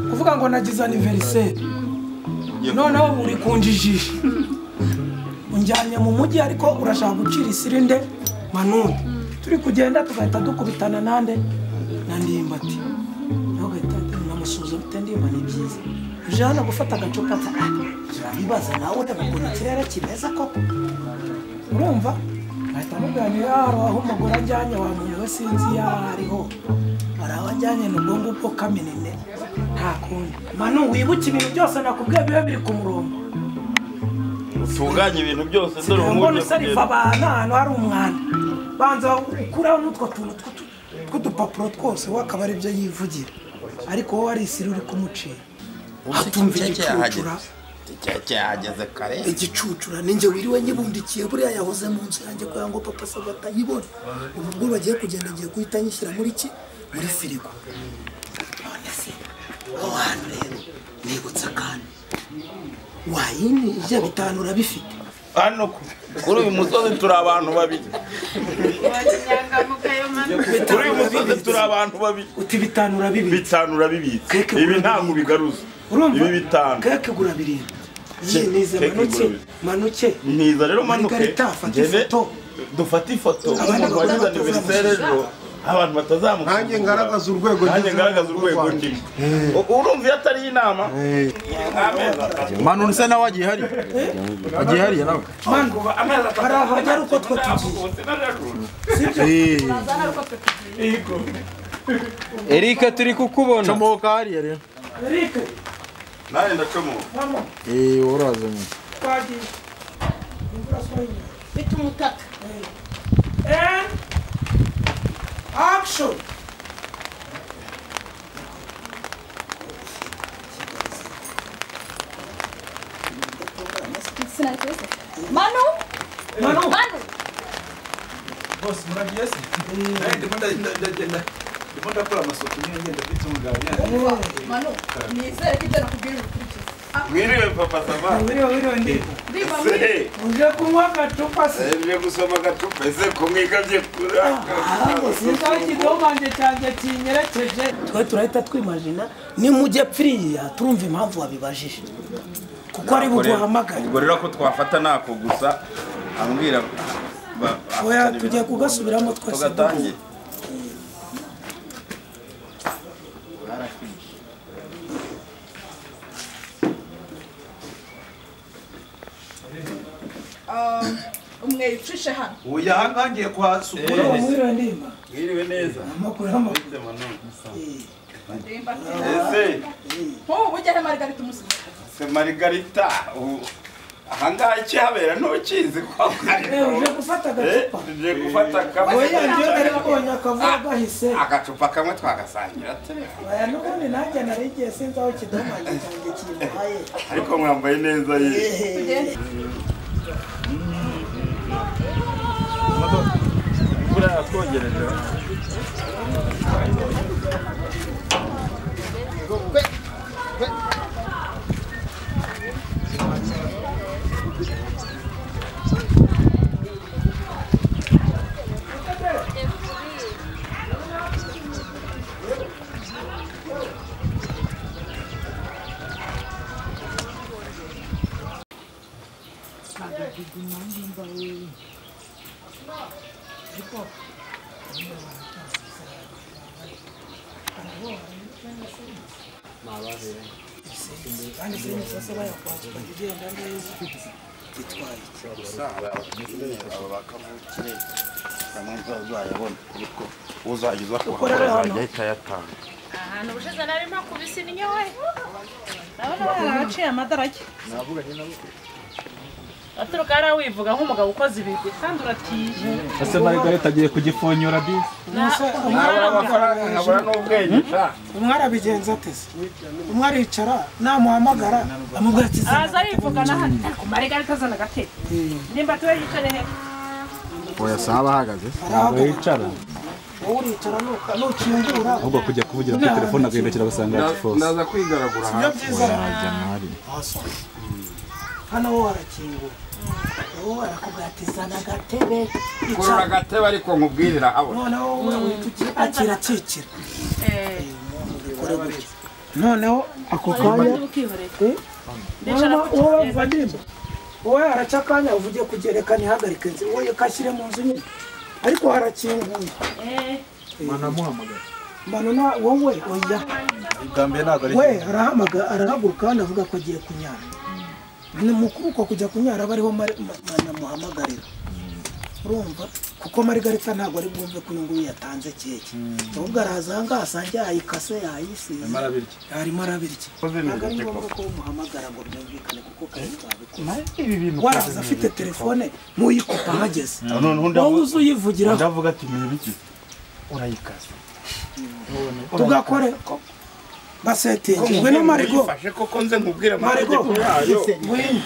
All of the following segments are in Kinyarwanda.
Kuvuga ngo nagize anniversaire. Noneho uri kunjijisha. Unjyanye mu mujyi ariko urashaka gucira isirinde Manuni. Turi kugenda tugahita dukubitana nande na Ndimbati. Ntugahita namusuza bite Ndimba ni byiza. Uje hano gufata agacupa turabibaza nawe ukuntu ikirere kimeze koko. Urumva? Ahita muganira aho umugore ajyanye wa muntu we sinzi yariho. Arabajyanye n'ubwo ngubwo kaminine nta kundi. Manu wibuke ibintu byose nakubwiye bibe biri ku murongo. Utunganye ibintu byose dore umuntu usarifa abantu ahantu hari umwanda. Banza ukuraho n'utwo tuntu tw'udupapuro twose we akaba ari byo yivugira. Ariko wowe ari isiri uri kumucira. Atumva igicucura. Cyahageze kare. Igicucura ninjye wiriwe nyibundikiye buriya yahoze mu nzu yanjye kugira ngo papa Sava atayibona. Ubu bwo bagiye kugenda ngiye guhita nyishyira muri ki? Muri firigo. None se aho hantu rero nibutse akantu. Wayini ibyo bitanu urabifite. Hano kuri uyu musozi turi abantu babiri. Kuri uyu musozi turi abantu babiri. Uti bitanu urabibitse. Bitanu urabibitse. Ibi ntabwo bigaruza. Ibi bitanu. Keke gura birindwi. Nize manuke. Manuke. Niza rero manuke. Margarita fata ifoto. Dufate ifoto. Umuntu wagize anniversaire ejo abantu batazamuka. Nanjye ngaragaza urwego. Nanjye ngaragaza urwego ndimo. Urumva iyo atari inama. Manu se nawe agiye hari? Agiye hariya nawe. Manu arahajya uko twe tugiye. Sibyo? Eric turi kukubona. Comoka hariya rero. Eric. Nawe ndacomoka. Uraza nyine. Twagiye. Imvura soyine. Bita umutaka. And action. Manu! Manu! Manu! Boss, muragiye se? Ndimo ndakora amasuku nyine ngenda mbitunganya. Manu, nizere ko ibyo nakubwira ubikurikiza. Mwiriwe papa Sava. Mwiriwe ndi. Uje kunywa agacupa se? Nje gusoma agacupa ese kumwigabye kuraka. Sinzi ikidomanje cyanjye kinyerekeje. Twe turahita twimagina ni mujye pfiriya turumva impamvu wabibajije. Kuko ari buguhamagara. Ubwo rero ko twafata nako gusa ambwira oya tugiye kugasubiramo twese. Tugatangiye. Umwe ucishe hano. Oya hangangiye kuhasukura. Mwiriwe Ndimba. Mwiriwe neza. Amakuru amakuru. Ndimba. Ese. Ho bujya he Margarita umusize. Se Margarita ahangaha ikihabera ntukizi ko. Uje gufata agacupa. Uje gufata kamwe. Oya njye nari kubonye akavuga gahise. Agacupa kamwe twagasangira telefone. Oya n'ubundi nanjye narigiye sinzi aho kidomanje cyanjye kimuhaye. Ariko mwambaye neza ye. Imvura yatwogereje. Ahantu ubushize nari mpakubise inyowe ndabona baraciye amadarajya aturuka hariya wivuga nk'umugabo ukoze ibigwi kandi uratiye. Ese Margarita agiye kugifonyora bisi. Nkabura n'ubwenge sha. Umwe arabigenza ate se? Umwe aricara namuhamagara amubwira ati araza arivugana hano ariko Margarita azana agatebe. Nimba tuwe yicare he? Oya saba ahagaze. Yicara. Wowe uricara nukingura. Ahubwo kujya kuvugira kuri telefone agahindukira agasanga yatifose. Ndaza kwigaragura. Sibyo byiza. Hano wowe arakingura. Wowe arakubwira ati zana agatebe. Kurura agatebe ariko nkubwirira habona. Noneho wowe uhita akira akikira. Dukore gutya. Noneho ako kanya wowe mva wowe haraca akanya uvuge kugereka ntihagarike nzi wowe kashyire mu nzu nyine ariko harakinguye. Manamuhamagara. Manuna wowe oya. We arahamagara arahaguruka hano avuga ko agiye kunyara. Ni mukuru ko kujya kunyara bariho manamuhamagarira. Urumva kuko Margarita ntabwo ari bwumve ko uyu nguyu yatanze keke. Ahubwo araza aha ngaha asange yayikase yayisize. Arimo arabirya. Ntabwo ari ngombwa ko umuhamagara ngo byumvikane kuko kare twabikoze. Waraza afite telefone muyikupa ahageze. Wowe uze uyivugiraho. Ndavuga ati ni ibiki? Urayikase. Tugakore basetingi. Ngwino Marigo. Fashe koko nze nkubwire amategeko yayo. Ngwino.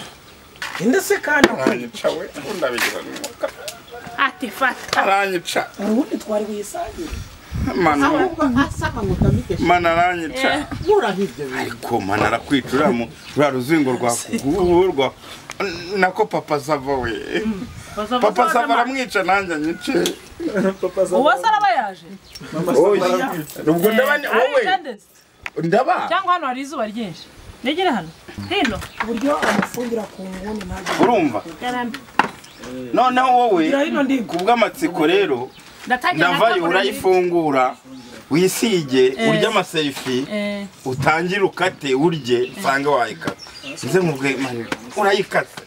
Inde se kandi aranyica we ndabigira n'umwuka. Ati fata. Aranyica. Urundi twari buyisangire. Manu. Mana aranyica. Ariko mana arakwicura mu rwa ruzingo rwa nako Papa Sava we. Papa Sava aramwica nanjye anyice. Uwo saraba yaje. Ubwo ndaba wowe. Ndaba. Cyangwa hano hari izuba ryinshi. Negere hano. Hino. Uburyo amufungira ku nguni ntabwo. Urumva? Noneho wowe kubw'amatsiko rero ndavayo urayifungura wisige urye amaselfie utangire ukate urye usange wayikata. Nze nkubwe mani urayikata.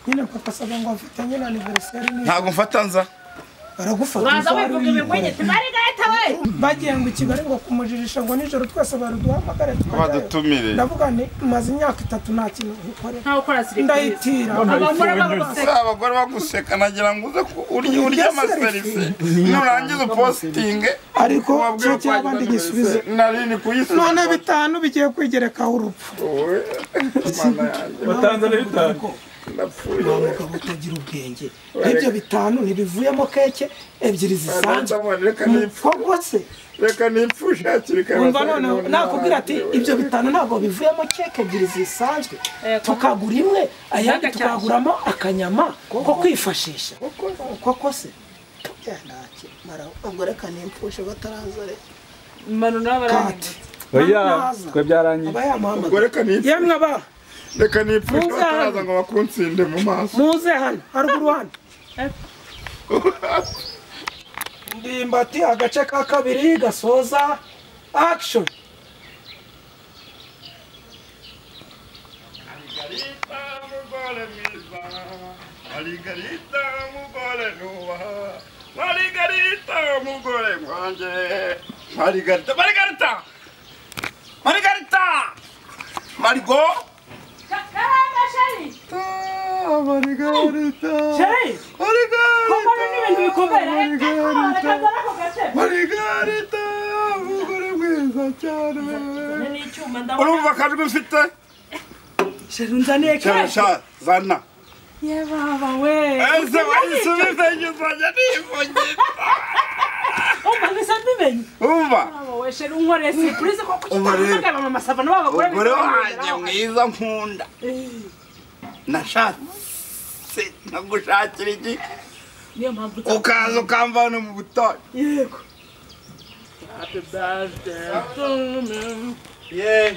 Nyine Papa Sava ngo afite nyine anniversaire ni. Ntabwo mfata nza. Baragufata. Uraza wivuga ibigwenye Margarita we. Bagiye ngo Kigali ngo kumujirisha ngo nijoro twese baruduhamagare badutumire. Ndavuga nti maze imyaka 3 nta kintu nkukore. Nta ukora sirikire. Ndayitira. Abagore baguseka nagira ngo uze urye amaselfie nurangiza upostinge ariko cyo abandi gisubize. Nari ni kuyisubiza. None 5 bigiye kwigerekaho urupfu. Batanze na 5. Ndapfuye. Mugabo utagira ubwenge. Ibyo 5 ntibivuyemo keke 2 zisanzwe. Koko se reka nipfushe hakiri kare. Umva none nakubwira ati ibyo 5 ntabwo bivuyemo keke 2 zisanzwe. Tukagura imwe ayandi tukaguramo akanyama ko kwifashisha. Koko se ntacyo mara ubwo reka nipfushe bataranzare. Manuna barahindutse. Oya twe byarangiye. Ubwo reka nipfushe. Yemwe ba reka nipfushe bataraza ngo bakunsinde mu maso. Muze hano haruguru hano. Ndimbati agace ka 2 gasoza action. Margarita mugore mwiza, Margarita mugore nubaha, Margarita mugore mwanjye, Margarita, Margarita, Margarita, Marigo. Margarita. Sheri. Margarita. Margarita mugore mwiza cyane. Urumva akajwi mfite? Sheri unzaniye keke. Zana. Ye baba we. Ese wayisubize ngizajya nivugira. Umva bisa mbimenye. Umva. Baba we Sheri unkoreye surprise koko kitahamagara mama Sava n'abagore. Umugore wanjye mwiza nkunda. Nashatse nagushakira iki? Niyo mpamvu ukaza ukamvana mu butayu. Yego. Happy birthday to me. Yeah.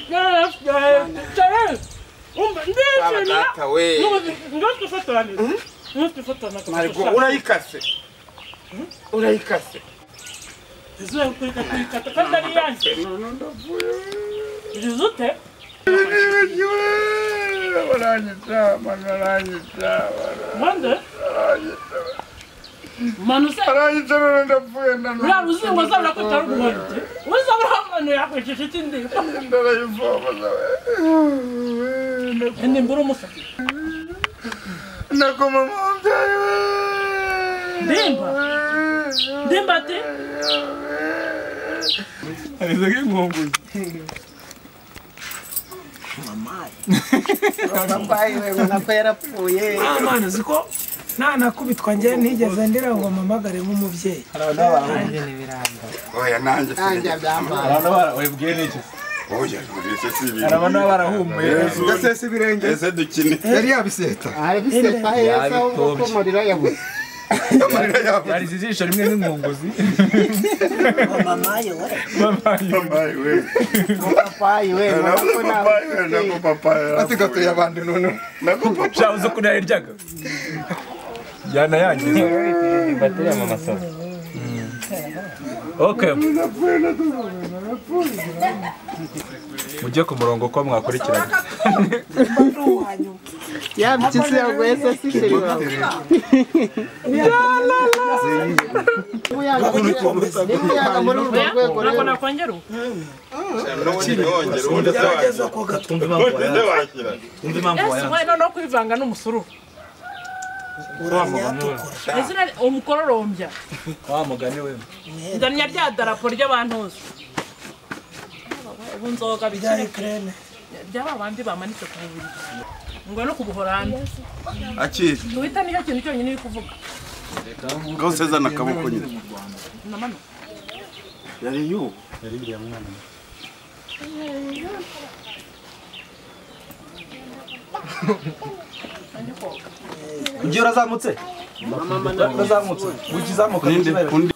Yes, yes. Umva ndishimye. Ngo tufotorane. Mariko urayikase. Urayikase. Izuba kurikata kandi ari yanjye. Rizute? Baranyica, baranyica. Mande? Manuse. Baranyica none ndapfuye ndananiwe. Uriya ruzingo azabura ko utari guhorite. Uzabura abantu yakwicisha ikindi. Ndarayivoma zawe. Indi mbura umusatsi. Nakoma mubyeyi we. Ndimba. Ndimba ati. Ameze nk'inkunguzi. Papayi we ubona ko yarapfuye. Mwana uziko nanakubitwa njye ntigeze ndira ngo mpamagare nk'umubyeyi. Oya nanjye nanjye byambaye. Abantu wibwiye n'iki? Oya ese si ibintu. Abantu barahumuye. Ese si ibirenge. Ese dukine. Yari yabiseta. Arabiseta heza ubwo ko marira yabuze. Yarize ijisho rimwe nk'inkunguzi. Mamaye we. Mamaye we. Papayi we. Papayi we nako papayi. Ati gatoya abandi none. Nako papayi. Sha uzi ukuntu yayiryaga. Yanayangiza. Bateri ya mama sava. Okay. Mujye ku murongo ko mwakurikirana. Ya mpyisi yaguye se si sheri wawe. Niba muri urwo rwego Ntabwo rero nakongera ubu. Gerageza koga. Twumve impamvu wayanze. Twumve impamvu Ese wayanze. we noneho kwivanga n'umusururu. Uranyatukura. Izina umukororombya. Wa mugani we. Nzamya rya darapo ry'abantuzi. Ubu nzoga Bya bikiri Ukraine. byaba bandi bamanitse ku bubiri. Ngo no ku Buholandi. Akiri. Twitter nicyo kintu cyonyine iri kuvuga. Ngaho sezana akaboko nyine. Namano. Yari yu. Ugiye urazamutse? Urazamutse. Ukizamuka. Ninde undi